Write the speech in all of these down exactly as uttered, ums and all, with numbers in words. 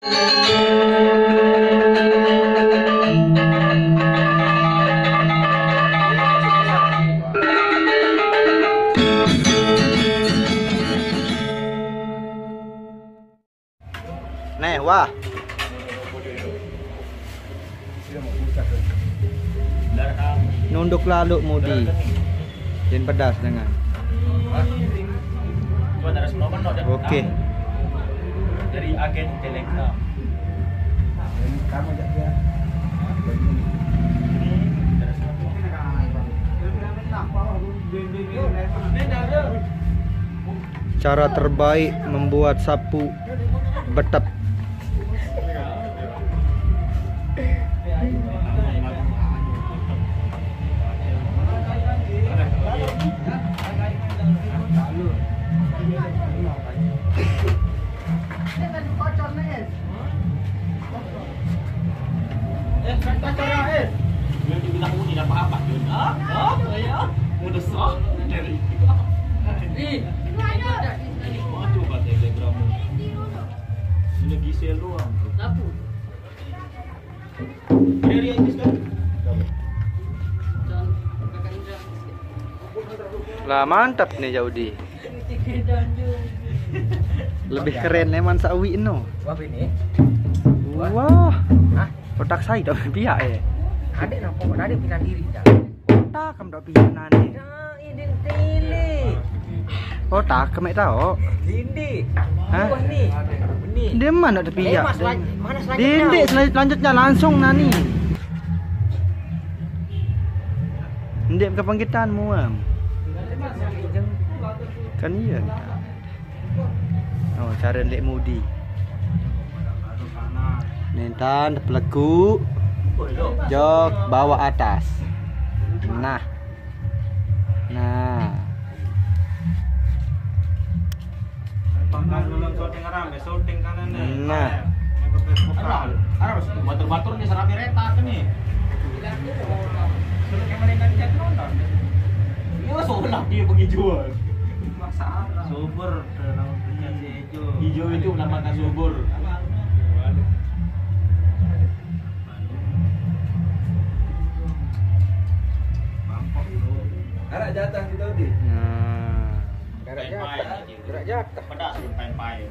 Neh, wah. Nunduk lalu mudi. Jangan pedas dengan. Oke. Dari agen Telegram. Cara terbaik membuat sapu betep. Eh, kan pacaran, eh. Dia dibilang uni apa-apa, Jun. Ah, apa ya? Udah sah dari itu. Nih, coba telegram. Ini Gisel doang tuh. Dari itu kan. Lah, mantap nih, Jaudi. Lebih keren leman sawi no. Wah, ini. Wah. Hah? Otak saya dok biak, eh. Ada nampak ada pindah diri dah. Otak kamu dok biak nane. Nah, ini tele. Otak kamu tahu? Ini. Hah? Wah, ni. Ni. Dia mana dok biak? Mana selanjutnya? Dinding selanjutnya langsung nani. Ndek kebangkitan muam. Kan iya. Oh, cara ndek mudi. Nintan pelegu. Jok bawa atas. Nah. Nah. Pangkal dulu syuting rame, syuting kanan nih. Nah. Batur-batur nih serame reta nih. Suruh kayak mereka chat nonton. Iya, soalnya dia penghijauan. Masalah. Subur, dalam hijau. Hijau itu menambahkan subur. Ada jatah kita, Udi. Nah. Gerak jatah. Gerak jatah. Pedas, pai-pai.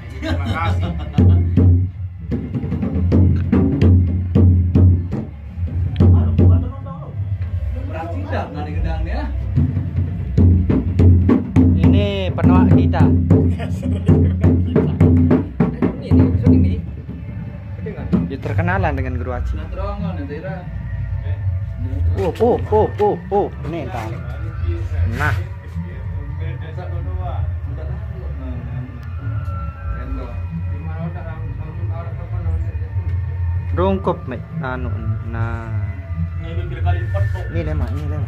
Terima kasih. Berarti dah, nggak ada gedang ya. Ini penuak kita. Ini, ini, ini. Dia terkenalan dengan Guru Aci. Oh, oh, oh, oh, oh. Ini entar. Nah. Rungkup, Mek. Anu, nah. Ini lima, ini lima.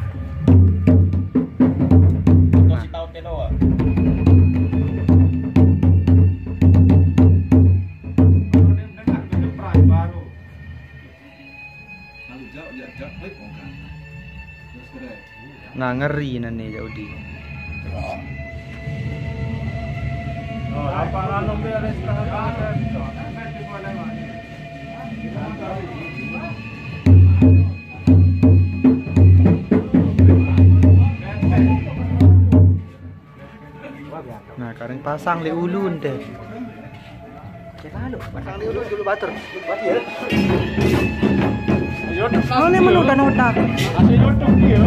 Nah. Nah, ngeri nane Jaudi. Nah, karing pasang le ulun teh. Pasang le ulun dulu batur. Mana menu dan otak? Masih YouTube dia.